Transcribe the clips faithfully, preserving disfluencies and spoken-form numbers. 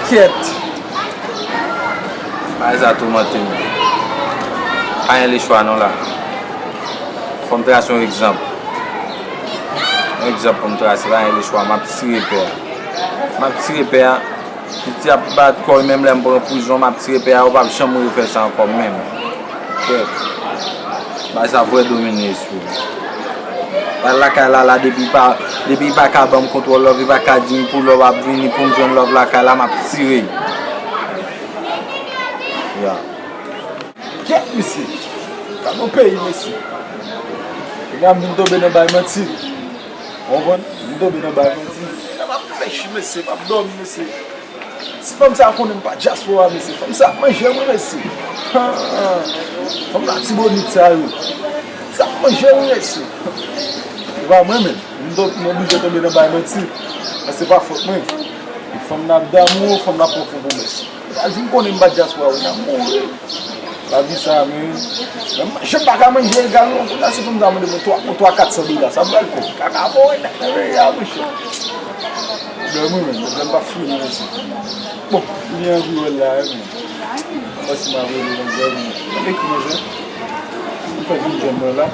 Kèt! Bagay sa toumante m. Pa gen lechwa non la. Fò m trase yon egzanp. Yon egzanp pou m trase, pa gen lechwa. M ap tire pè a. M ap tire pè a. Piti ap bat kò l, menm lè m pran prizon, m ap tire pè a, ou p ap janm refè sa ankò menm. Kèt. Bagay sa vrè domine espri m. Bagay lakay la, la, depi pa, depi li pa ka ban m kontwòl love, li pa ka di m pou love ap vini, pou m jwenn love lakay la, m ap tire. Ya. Kèt, mesye. Gade yon peyi, mesye. Kounya m vin tonbe nan bay manti. Ou konprann? M tonbe nan bay manti. Kounya m ap reflechi, mesye, m ap dòmi, mesye. Si fanm sa konnen m pa dyaspora, mesye, fanm sa ap manje mwen, mesye. Ha, ha. Fanm Latibonit sa yo. Sa ap manje mwen, mesye. Se pa mwen menm. M to-, m oblije tonbe nan bay manti. Men se pa fòt mwen. E fanm nan ap damou, fanm nan ap pran fo pwomès. Al vin konnen m pa dyaspora, ou nan mouri. Lavi sa, men, men jan m pa ka manje egal non. Kounya si fanm sa mande mwen twa, twa, kat san dola, sa m pral fè? Kaka voye nèt nan peyi a, monchè. Pwoblèm wi, men, pwoblèm pa fini, mesye. Bon, li anvi wè l la, wi, men. Mwen si m ap rele nan zòn, men. Mwen ekri manje. Mwen fè vin jwenn mwen la.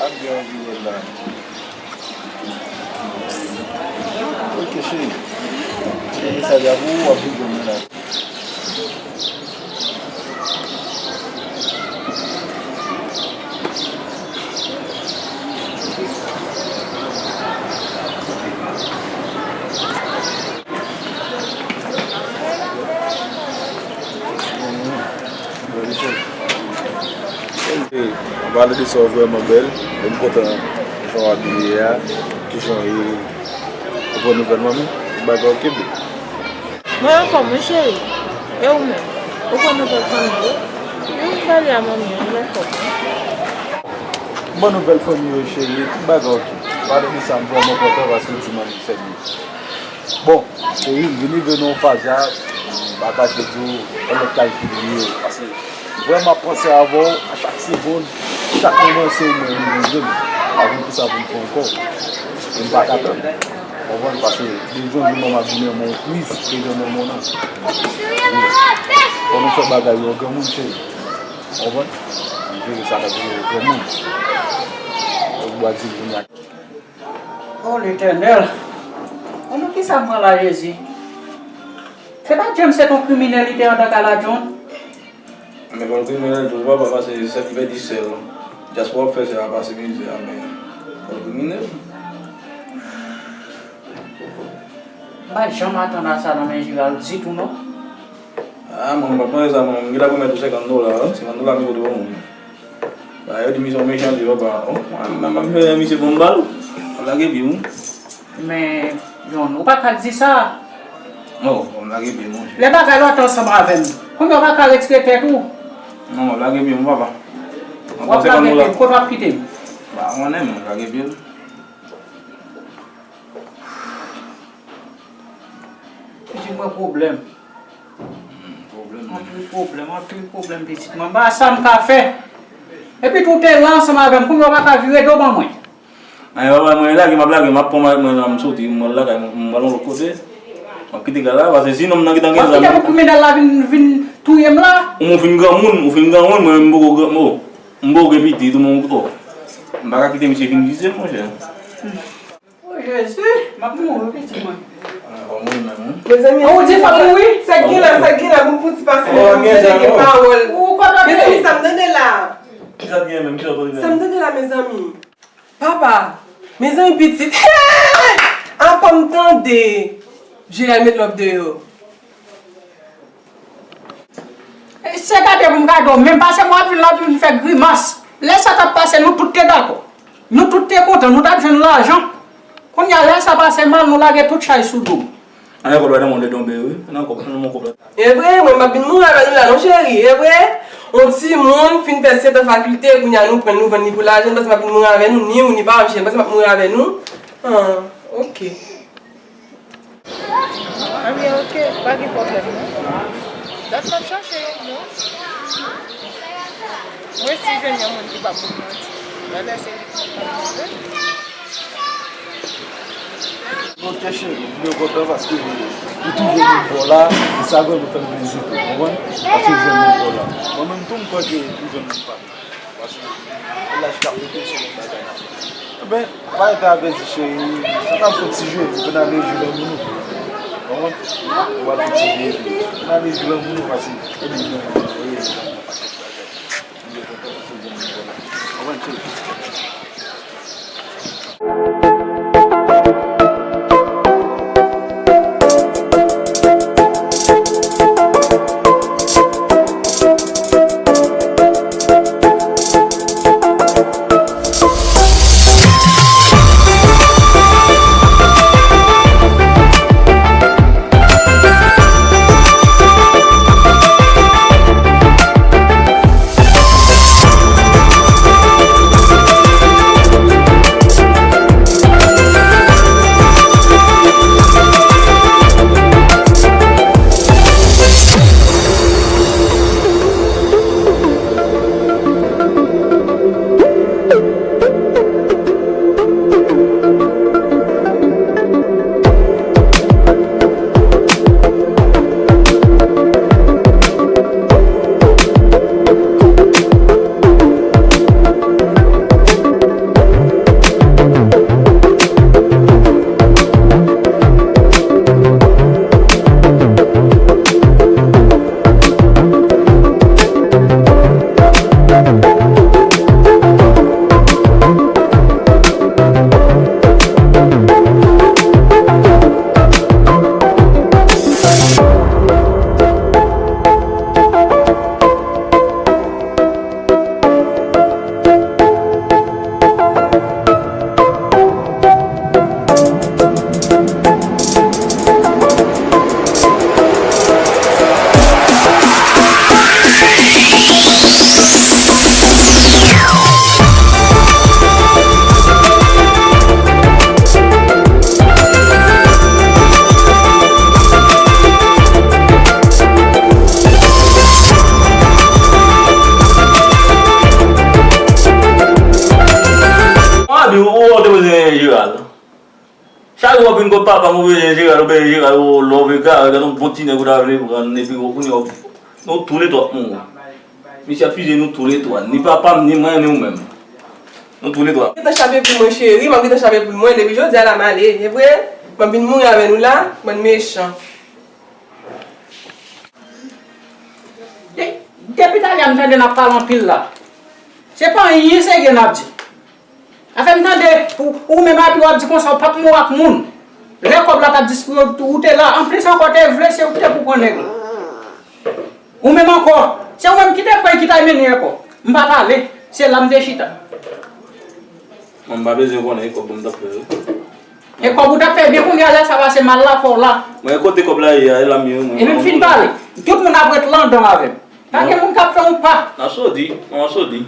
Ap gen anvi wè l la. Ok, cheri. Gen mesaj la pou ou, w ap vin jwenn mwen la. An pale de sa, w vrèman bèl. E m kontan jan w abiye a, kijan w ye. Ou pran nouvèl manmi? Tout bagay oke byen? Mwen anfòm wi cheri. E ou menm? Ou pran nouvèl fanmi yo? Wi, m pale a manmi an, li anfòm. M pran nouvèl fanmi yo cheri, tout bagay oke. Pale de sa, m vrèman kontan paske w di manmi fè byen. Bon, cheri, m vin rive nan yon faz la, m pa kache di w, yon lòt kalite m ye, paske vrèman ap panse avè w, a chak segonn, chak moman, se ou menm m vin jwenn. Pa gen kisa pou m fè ankò. E m pa ka tann. Konprann? Paske depi yon jou manman ap vin nan yon kriz, depi yon moman non. Fò nou fè bagay yo granmoun, cheri. Konprann? M jere sa nan jere granmoun. Fòk bwa di vini ak O Letènèl! Bon, nan kisa m pran la, Jezi? Se pa James se t on kriminèl li te anndan kay la John? Men pa yon kriminèl tou, papa, paske sè ki pèdi sè l. Dyaspora ap fè sè a pase mizè a, men pa yon kriminèl. M pa t janm atann a sa nan men Jeral ditou, non. Ah, mwen, m pa t panse sa, mwen. M gentan pwomèt ou senkant dola, wi. Senkant dola, m pote pou moun. Ba, yo di misye yon mechan, di papa. Oh, mwen, mwen, mwen, misye ban m bal. Mwen lage pye m, wi. Men, John, ou pa ka di sa. Oh, mwen lage pye m, monchè. Lè bagay la te ansanm avè m. Kounye a ou pa ka retire tèt ou. Non, mwen lage pye m, papa. W ap lage pye m, kote w ap kite m? Ba, mwen menm, mwen lage pye m. Pitit mwen pwoblèm. Hmm, pwoblèm. Anpil pwoblèm, anpil pwoblèm, pitit mwen. M pa sa m ka fè. Epi tou, ou te la ansanm avè m. Kounye a ou pa ka vire do ban mwen. Ay, papa, mwen lage, m ap lage, m ap pran malèt mwen la, m soti, m al lakay mwen, m al yon lòt kote. M ap kite kay la, paske si nonm nan gentan gen zam. W ap kite pou kriminèl la vin, vin touye m la? Ou, ou fin granmoun, ou fin granmoun, mwen menm m poko granmoun. M poko gen pitit, ou, m, oh. M pa ka kite misye vin vize m, monchè. O Jezi, m ap mouri, pitit mwen. Ah, w ap mouri menm, wi. Mezanmi, ou di fòk mouri? Sa k gen la, sa k gen la, pou m fouti pase, mezanmi, tande gen pawòl. Mezanmi, sa m tande la. Kisa k gen menm, kisa w tande la? Sa m tande la, mezanmi. Papa, mezanmi, pitit. Apa m tande Jeral met lòv deyò. Se gade pou m gade w, menm pase m w ap vin la, w ap vin fè grimas. Lè sa t ap pase, nou tout te dakò. Nou tout te kontan, nou t ap jwenn lajan. Kounye a, lè sa pase mal, nou lage tout chay sou do m. Ann lekòl, pa nan moun de tonbe, wi. Nan kòb, nan moun kòb la. E vre, mwen m ap vin mouri avè nou la, non, cheri. E vre, yon timoun fin fè sèt an fakilte, kounye a nou pran l, nou vann li pou lajan, panse m ap vin mouri avè nou, ni ou ni pa, cheri, panse m ap mouri avè nou. Ah, ok. Anyen, ok, pa gen pwoblèm, non. Dat m ap chache yon moun. Mwen si jwenn yon moun ki p ap ban m manti. Talè se li k ap ban m manti. Monchè cheri, m byen kontan paske ou toujou jwenn moun pa w la, e sa vrèman fè m plezi tou, w konprann? Paske ou jwenn moun pa w la. Mwen menm tou, m kwè ke ou jwenn moun pa m. Paske laj k ap monte se yon bagay. Enben, pa rete avèti cheri, ann al fè yon ti jwe, nou konn ale jwe lanmou nou. Konprann? Nou al fè yon ti jwe, nou ale jwe lanmou nou, paske e de nou, nou gen yon pakèt bagay. M byen kontan paske ou jwenn moun pa w la. Konprann, cheri? Abi, ou, ou te bezwen Jeral. Chak jou w ap vin kot papa m, ou bezwen Jeral, ou bezwen Jeral, ou love egare, gade yon bon ti nèg ou ta vle pran, epi ou kounye a, nou toulètwa ap mouri. Misye ap fize nou toulètwa, ni papa m, ni mwen, ni ou menm. Nou toulètwa. Gentan chape poul mwen, cheri, m ap gentan chape poul mwen, depi jodi a la m ale, e vre, m ap vin mouri avè nou la, bann mechan. De-, depi talè a m tande n ap pale anpil la. Se pa anyen serye n ap di. Afè m tande ou, ou menm api w ap di konsa ou p ap mouri ak moun. Lè kòb la t ap distribiye ou te la. Anplis ankò te vle se ou ki te pou pran nèg la. Ou menm ankò, se ou menm ki te pran ki t al mennen ankò. M pa t ale, se la m te chita. Mwen m pa bezwen konnen e kòb m t ap fè wi. E kòb ou t ap fè byen kounye a lè sa pase mal la fè w la. Mwen e kote kòb la ye a, e la m ye wi mwen. Epi m fin pale. Tout moun ap ret landan avè m. Pa gen moun k ap fè yon pa. Nan sodi, nan sodi.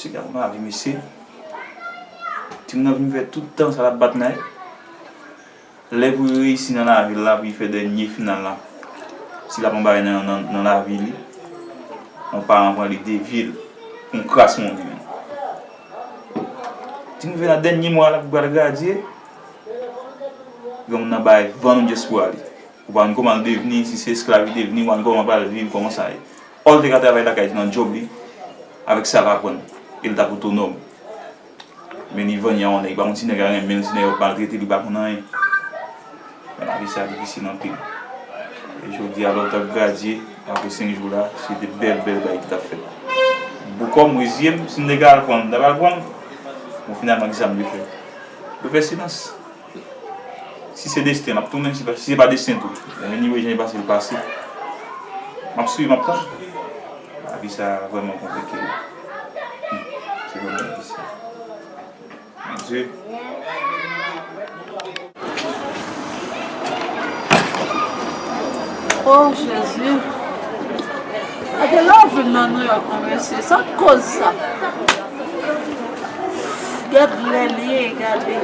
Mesye, gade lavi, mesye. Timoun nan vin fè tout tan sa l ap bat nan. Lè pou li reyisi nan lavi l la, pou li fè dènye final la, si l ap yon bagay nan, nan, nan lavi li, yon paran pran li devye l, yon kras monnen. Timoun vin nan dènye mwa la pou pral gradye, granmoun nan bay vann yon dyaspora li. Ou pa konn kòman l devni, si se esklav li devni, ou pa konn kòman l pral viv, kòman sa ye. Ò, l te ka travay lakay li nan djòb li, avèk sa l aprann, e l t ap otonòm. Men li vann yon nèg, pa konn si nèg la renmen l, si nèg la ap maltrete l, li pa konn anyen. Men lavi sa difisil anpil. E jodi a, lè w t ap gradye, apre senk jou la, se de bèl, bèl bagay ki t ap fèt. Bouko m, reziye m, si m te ka al pran l, m t ap al pran l. Bon, finalman, kisa m dwe fè? M dwe fè silans. Si se desten, m ap tounen, si pa, si se pa desten tou. Anyway, jan e pase, l pase. M ap swiv, m ap tann. Lavi sa vrèman konplike. Hmm. Se vrèman difisil. Mon Dieu. Oh, Jezi. Gade lavil nan Nouyòk, non, mesye. Sa k koz sa? Gad lè l ye, gade.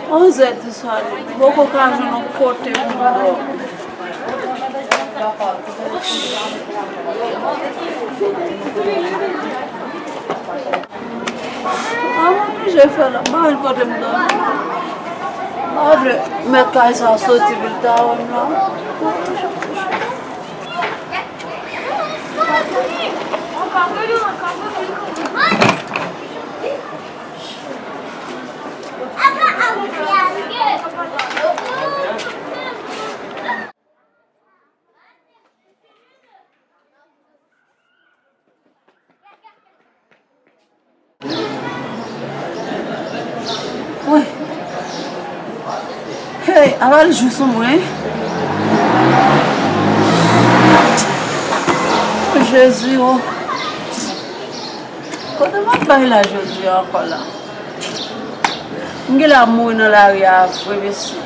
Onz è di swa, li poko ka jwenn yon kote pou l dòmi. A, m oblije fè la. M pa jwenn kote m dòmi. M pa vle mèt kay sa soti pou l ta wè m la. Wi. Hey, aval jou sou mwen. Jezi, o. Kote m ap bay la jodi a ankò la? M genlè ap mouri nan lari a vre, mesye.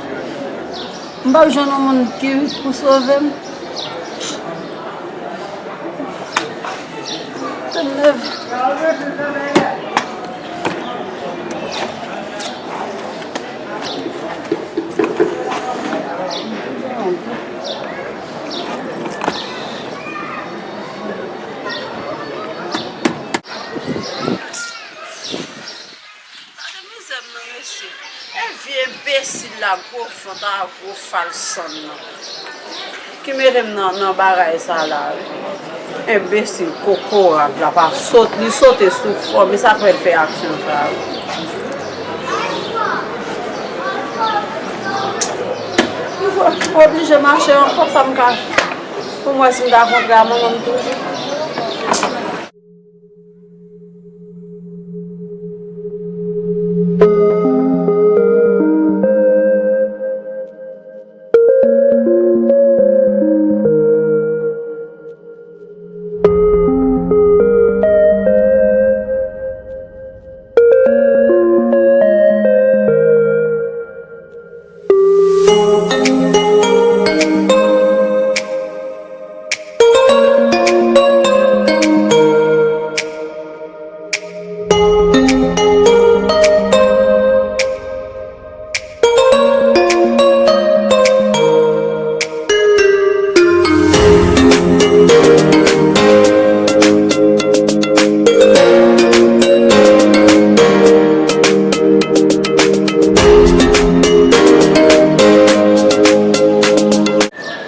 M p ap jwenn yon moun ki pou sove m. Tande. Gade mizè m nan, mesye. E vye enbesil la, gwo vant a, gwo fal sann nan, ki mete m nan, nan bagay sa la, wi. Enbesil, kokorat la, pa sot, li sote sou fò m, e sa k fè l fè aksyon sa, wi. M oblije mache ankò, sa m ka fè? Pou m wè si m ka kontre a manman m toujou.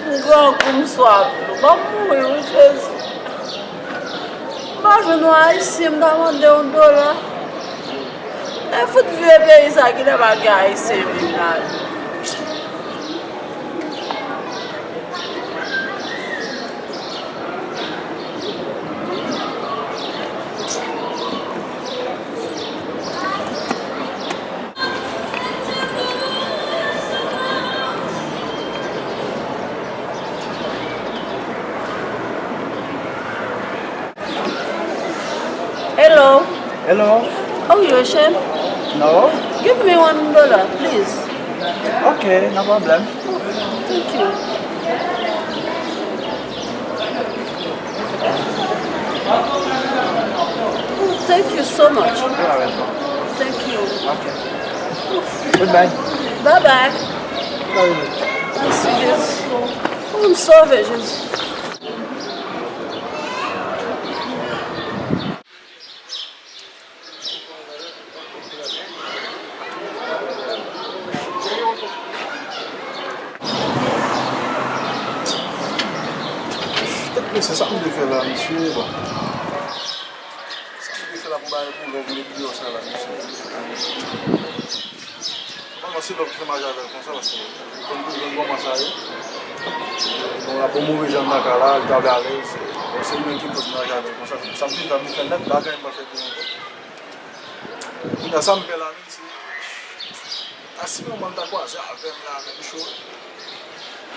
M grangou, m swaf dlo. M ap mouri, wi, Jezi. M pa jwenn yon Ayisyen, m ta mande yon dola. E fout vye peyi sa, kilè pa gen Ayisyen vin la. Hello. Hello. Oh, you Russian? No. Give me one dollar, please. Okay, no problem. Thank you. So much. Thank you. Goodbye. Bye bye. Mèsi, Jezi. Ou m sove, Jezi. Tèt mesye, sa m te fè la, mesye, bon. Sa m te fè la pou bagay pou lòv m deyò sa la, mesye. Mwen panse lòv ki fè mache avè l konsa, paske konn pou jwenn kòman sa ye. Bon, la bon move jan nan ka la, li pa vle alèz. Bon, se li menm ki poze mache avè l konsa. Sa m fin fè, m fè nèt, bagay m pa fè pou ankò. Kounye a sa m pè la menm se, a si manman l ta kwaze avè m la menm cho.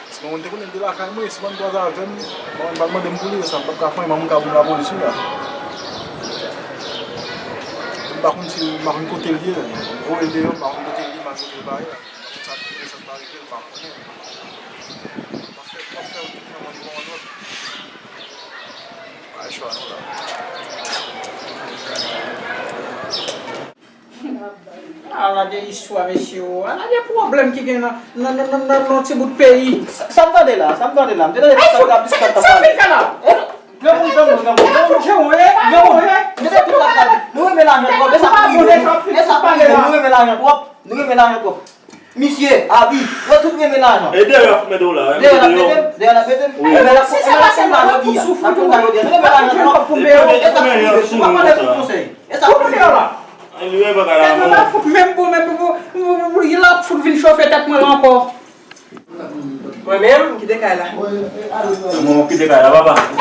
Si manman m te konnen l te lakay mwen, si manman m kwaze avè m, manman m pral mande m pou li, sa m p ap ka fè anyen, manman m ka voye m lapolis wi la. M pa konn si, m pa konn kote l ye, m voye l deyò, m pa konn kote l ye, m pa konn kote l pa ye la. M pa konn sa k rive, sa k pa rive, m pa konnen. M ap fè, m ap fè yon tout manman li ban yon lòt. Ala de istwa, mesye, o. Ala de pwoblèm ki gen nan, nan, nan, nan, nan, nan ti bout peyi. Sa, sa m tande la, sa m tande la. M te tande tout sa k ap, tout sa k ap pale. Granmoun, granmoun, granmoun, granmoun. Granmoun, granmoun. M te tande tout sa k ap pale. Nou renmen lajan twòp, e sa pou rive. E sa pou rive, nou renmen lajan twòp. Nou renmen lajan twòp. Misye, Abi, yo tout renmen lajan. E deyò y ap mete w la, e deyò y ap mete m, deyò y ap mete m. Wi. Ebyen, l ap, ebyen, l ap konn sa jodi a. L ap konn sa jodi a. Nou renmen lajan twòp. E sa pou rive. Ou pa mande pou konsèy. E sa pou rive. Li renmen bagay la, non. Menm pou, menm pou, pou, pou, pou, l ap fout vin chofe tèt mwen ankò. Mwen menm, m kite kay la. Mwen, m kite kay la, papa.